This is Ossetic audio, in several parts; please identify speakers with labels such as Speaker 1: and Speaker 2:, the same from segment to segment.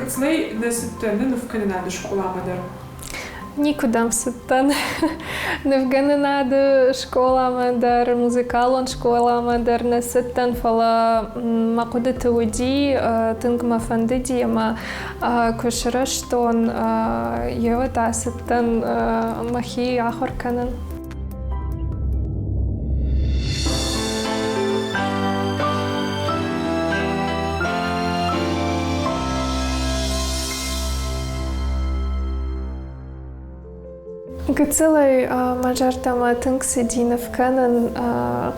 Speaker 1: Гыццылӕй нӕ цыдтӕ нӕ нывкӕнынады скъоламӕ дӕр?
Speaker 2: Никуыдӕм цыдтӕн. Нывгӕнынады скъоламӕ дӕр, музыкалон скъоламӕ дӕр нӕ цыдтӕн, фӕлӕ мӕ хъуыдыты уыди, тынг мӕ фӕндыди ӕмӕ куы сырӕзтон, еуӕд ацыдтӕн мӕхи ахуыр кӕнын. Гыццылӕй мӕ зӕрдӕмӕ тынг цыди ныв кӕнын,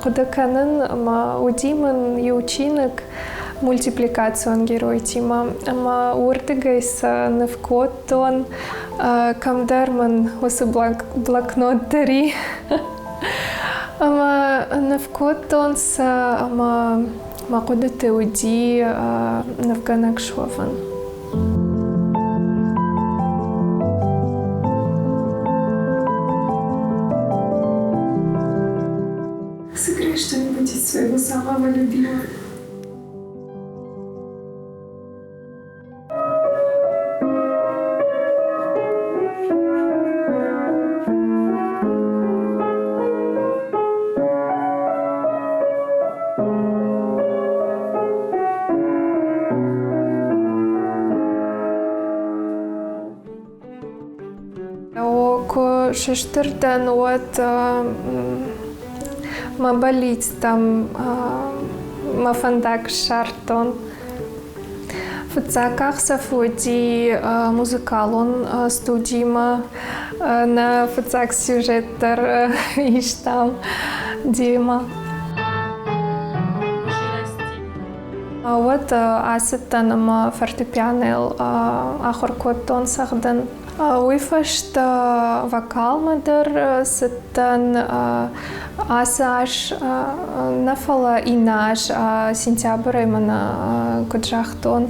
Speaker 2: хъуыды кӕнын ӕмӕ уыди мын иу чиныг мультипликацион геройтимӕ ӕмӕ уырдыгӕй сӕ ныв кодтон. Кӕмдӕр мын уыцы блокнот дӕр и. Ӕмӕ ныв кодтон сӕ ӕмӕ мӕ хъуыдыты уыди нывгӕнӕг суӕвын.
Speaker 1: Сыграй что-нибудь из своего самого любимого.
Speaker 2: Куы сыстыр дӕн, уӕд мӕ бӕллицтӕм мӕ фӕндаг ссардтон. Фыццаг ӕхсӕв уыди музыкалон студимӕ. Нӕ фыццаг сюжет дӕр истам демӕ. Уӕд ацыдтӕн ӕмӕ фортепианойыл ахуыр кодтон цӕгъдын. Уый фӕстӕ вокалмӕ дӕр цыдтӕн ацы аз нӕ, фӕлӕ иннӕ аз сентябрӕй мӕнӕ, куыд загътон,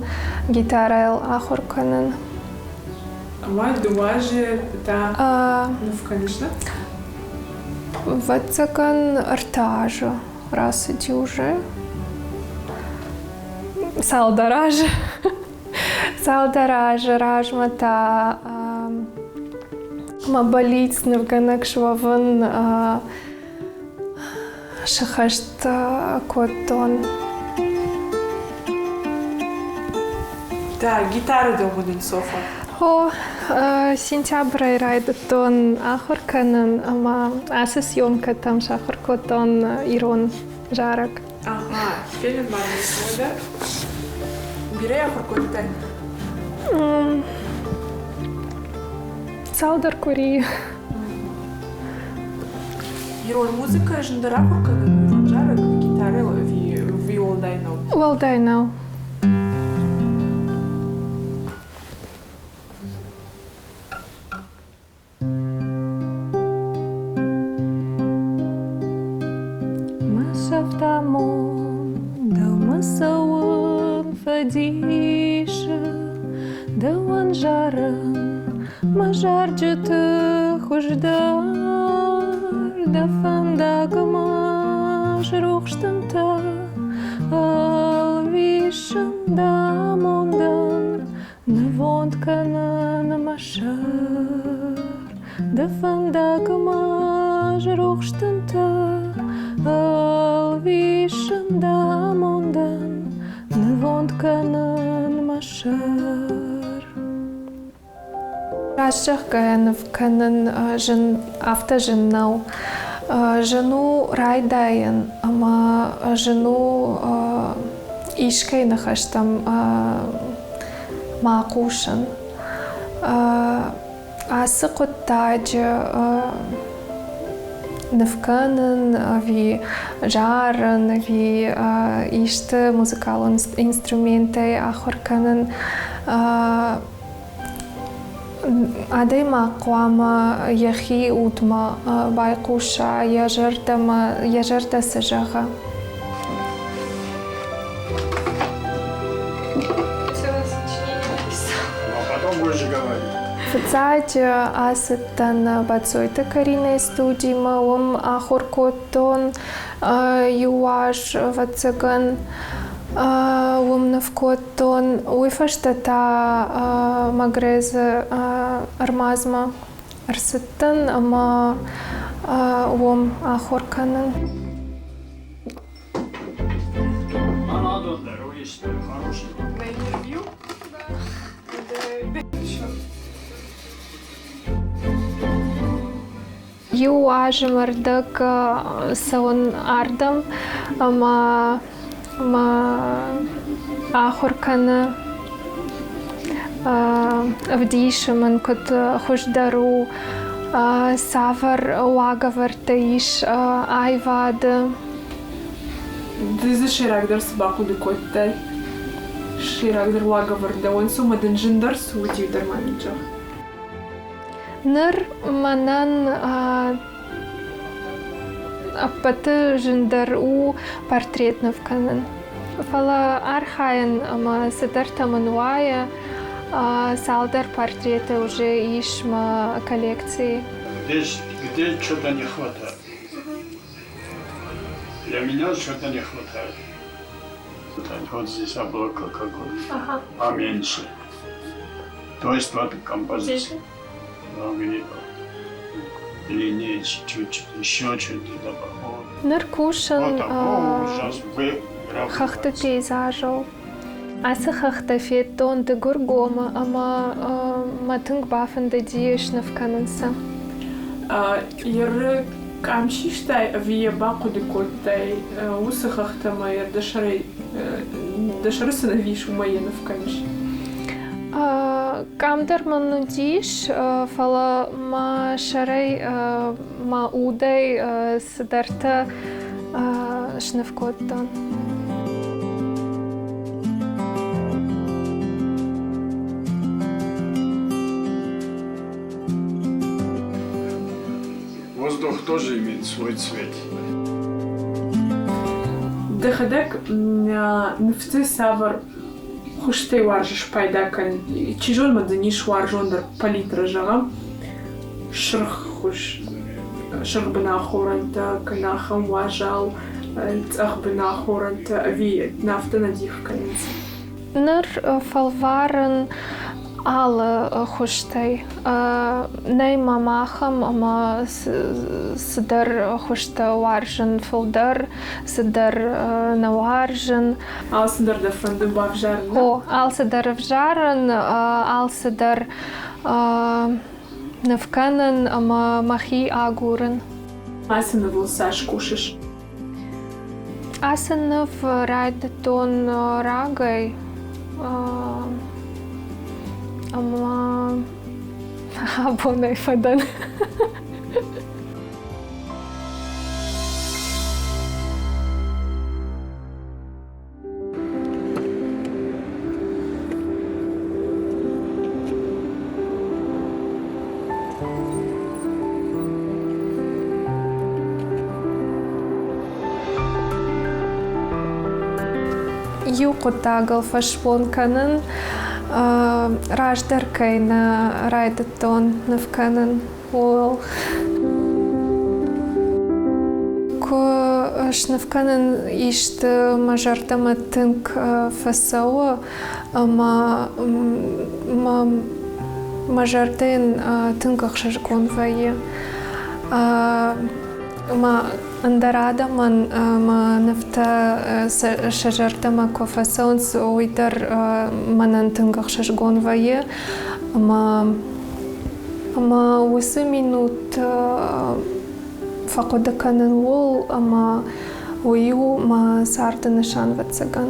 Speaker 2: гитарӕйыл ахуыр кӕнын.
Speaker 1: Ӕмӕ дыууӕ азы та ныв кӕныс, нӕ?
Speaker 2: Ӕвӕццӕгӕн, ӕртӕ азы рацыди уже. Цалдӕр азы. Цалдӕр азы размӕ та мӕ бӕллиц нывгӕнӕг суӕвын сыхӕст кодтон.
Speaker 1: Да, гитарӕ дӕ уынын, Софа.
Speaker 2: О, сентябрӕй райдыдтон ахуыр кӕнын ӕмӕ ацы съемкӕтӕм сахуыр кодтон ирон зарӕг.
Speaker 1: Ага, фенын ма уӕдӕ. Бирӕ ахуыр кодтай?
Speaker 2: Цалдӕр къуырийы.
Speaker 1: Ирон музыкӕ зындӕр ахуыр кӕнын ирон зарӕг гитарӕйыл ӕви уӕлдай нӕу?
Speaker 2: Уӕлдай нӕу. Мӕ сӕфт амонд дӕумӕ цӕуын фӕдисы, Дӕуӕн зарын мӕ зарджыты хуыздӕр. Дӕ фӕндагмӕ срухс тынтӕ ӕлвисын дӕ амондӕн. Нывонд кӕнын мӕ сӕр, дӕ фӕндагмӕ рухс тынтӕ ӕлвисын дӕ амондӕн, нывонд кӕнын мӕ сӕр. Раст зӕгъгӕйӕ, ныв кӕнын зын, афтӕ зын нӕу. Зын у райдайын ӕмӕ зын у искӕй ныхӕстӕм ма хъусын. Ацы хъуыддаджы ныв кӕнын ӕви зарын, ӕви исты музыкалон инструментӕй ахуыр кӕнын адӕймаг хъуамӕ йӕхи удмӕ байхъуса, йӕ зӕрдӕмӕ, йӕ зӕрдӕ цы зӕгъы. Фыццаджы ацыдтӕн Бӕцойты Каринӕйы студимӕ, уым ахуыр кодтон иу аз, ӕвӕццӕгӕн. Уым ныв кодтон. Уый фӕстӕ та Магрезы ӕрмадзмӕ ӕрцыдтӕн ӕмӕ уым ахуыр кӕнын. Иу азы мӕрдӕг цӕуын ардӕм ӕмӕ мӕ ахуыр кӕны, ӕвдисы мын, куыд хуыздӕр у, цавӕр уагӕвӕрдтӕ ис аивады.
Speaker 1: Ды дзы сӕйрагдӕр цы бахъуыды кодтай? Сӕйрагдӕр уагӕвӕрд дӕуӕн цы у ӕмӕ дын зындӕр цы уыди, дӕр ма мын зӕгъ.
Speaker 2: Ныр мӕнӕн ӕппӕты зындӕр у портрет ныв кӕнын. Фӕлӕ архайын ӕмӕ цыдӕртӕ мын уайы. Цалдӕр портреты уже ис мӕ коллекцийы.
Speaker 3: Здесь где что-то не хватает. Для меня что-то не хватает. Вот здесь облако какое-то поменьше. То есть вот композиция. Длиннее чуть-чуть, еще чуть добавил.
Speaker 2: Ныр кусын хӕхты пейзажыл. Ацы хӕхтӕ федтон Дыгургомы ӕмӕ мӕ тынг бафӕндыди сныв кӕнын сӕ.
Speaker 1: Еры къам систай ӕви йӕ бахъуыды кодтай уыцы хӕхтӕ ӕмӕ йӕ дӕ сӕрӕй дӕ сӕры цы ныв ис, уымӕй йӕ ныв кӕныс?
Speaker 2: Къам дӕр мын уыдис, фӕлӕ мӕ сӕрӕй, мӕ удӕй цыдӕртӕ сныв кодтон.
Speaker 3: Воздух тоже имеет свой цвет.
Speaker 1: Дӕхӕдӕг нывты цавӕр хуызтӕй уарзыс пайда кӕнын? Чи зоны ма дын ис уарзондӕр палитрӕ, зӕгъӕм, сырх хуыз, сырхбын ахорӕнтӕ кӕнӕ ахӕм уазал цъӕхбын ахорӕнтӕ ӕви афтӕ нӕ дих кӕнынц?
Speaker 2: Ныр фӕлварын алы хуызтӕй. Нӕй мӕм ахӕм ӕмӕ цыдӕр хуызтӕ уарзын фылдӕр, цыдӕр нӕ уарзын.
Speaker 1: Алцыдӕр дӕ фӕнды бавзарын?
Speaker 2: О, алцыдӕр ӕвзарын, алцыдӕр ныв кӕнын ӕмӕ мӕхи агурын.
Speaker 1: Ацы нывыл цас кусыс?
Speaker 2: Ацы ныв райдыдтон рагӕй ӕмӕ абонӕй фӕдӕн. Иу хъуыддагыл фӕсмон кӕнын, раздӕр кӕй нӕ райдыдтон ныв кӕнын, ууыл. Куы сныв кӕнын исты мӕ зӕрдӕмӕ тынг фӕцӕуы ӕмӕ мӕ зӕрдӕ йын тынг ӕхсызгон вӕййы. Ӕмӕ ӕндӕр адӕмӕн мӕ нывтӕ сӕ зӕрдӕмӕ куы фӕцӕуынц, уый дӕр мӕнӕн тынг ӕхсызгон вӕййы. Ӕмӕ Ӕмӕ уыцы минут фӕхъуыды кӕнын ууыл, ӕмӕ уый у мӕ царды нысан, ӕвӕццӕгӕн.